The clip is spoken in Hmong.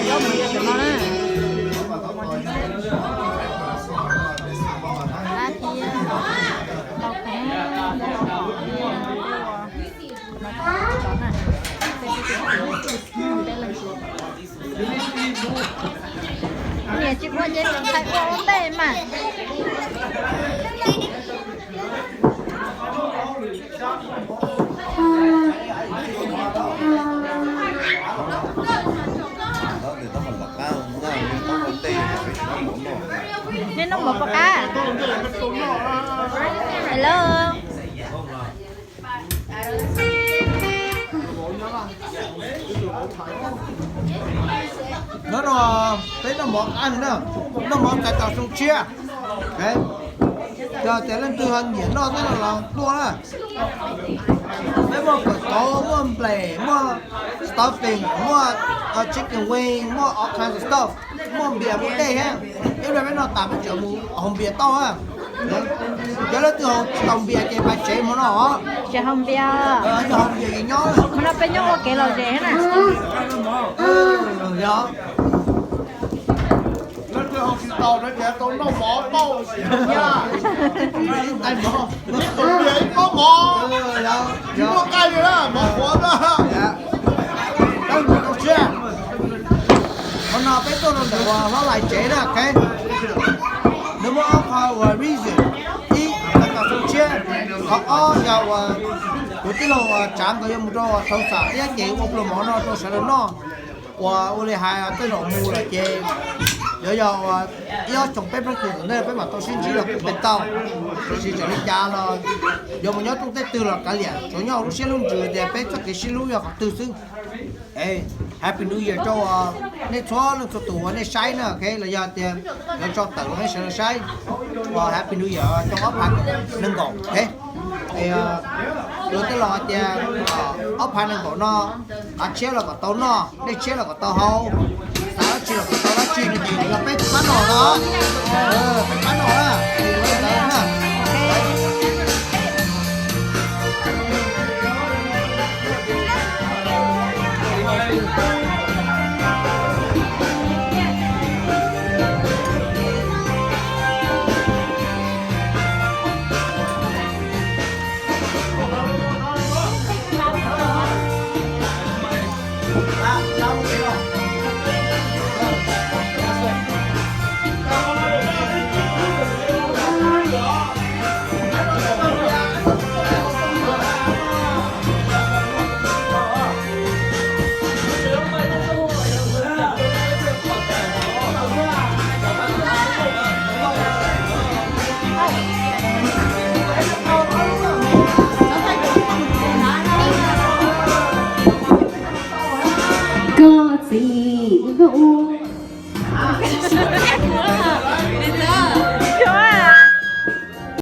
Zaub mov yog cov no na. Qab thiab lau khev, ntawm no cov no, peb leeg. Niam tsis ua ces niam ntxhais ua ua ntej mas. Nej noj mov puas qab? Hello. Nyob no peb noj mov qab heev na, noj mov txais tos xyoo tshiab. Yog tias leej twg ho nyiam noj tej no los tuaj na. Peb muaj kawm kauv, muaj nplej, muaj stuffing, muaj chicken wing, muaj all kinds of stuff, muaj npias muaj dej thiab. Ib pliag peb noj tas peb tseem mus haus npias tau na. Cov leej twg haus tsis tau npias ces pais tsev hmo no os. Tsis haus npias. Yog haus npias ces nyob. Hmo no peb nyob ua kev lom zem na. Yog. Leej twg haus tsis tau no ces tau noj mov tau. Tais mov. Tais mov. Tsis muaj nqaij li na, mov qhuav na. Qhov no peb tuaj rau ntawm uas hlob Lais tsev na, ok. Nws muaj ob qho uas reason. Ib, txais tos xyoo tshiab. Qhov ob yog uas kuv tij laug uas Tsav nkawd yuav mus rau uas thauv xam thiab ces ua pluag mov no rau sawv daws noj. Uas ua li hais tej zaum mus lawm ces yuav yog uas ib ob xyoo peb plaub xyoo tom ntej peb mam tau sib ntsib los kuj pes tau. Tiam sis txawm li cas los yuav mus nyob rooj tej twg los kav liam, tsuas nyob hauv lub siab lub ntsws tias peb txoj kev sib hlub yog qhov twg xwb. Happy New Year rau nej txhua leej txhua tus uas nej saib na, ok, los yog tias lawv tso tawm los nej sawv daws saib. Uas Happy New Year rau ob phav nees nkaum, ok. Luag tej laus hais tias ob phav nees nkaum no, qav tshiab los kom tau noj, dej tshiab los kom tau haus, xav dab tsi los kom tau dab tsi, los peb pab noj no, peb pab noj na. Koj txiv nkauj.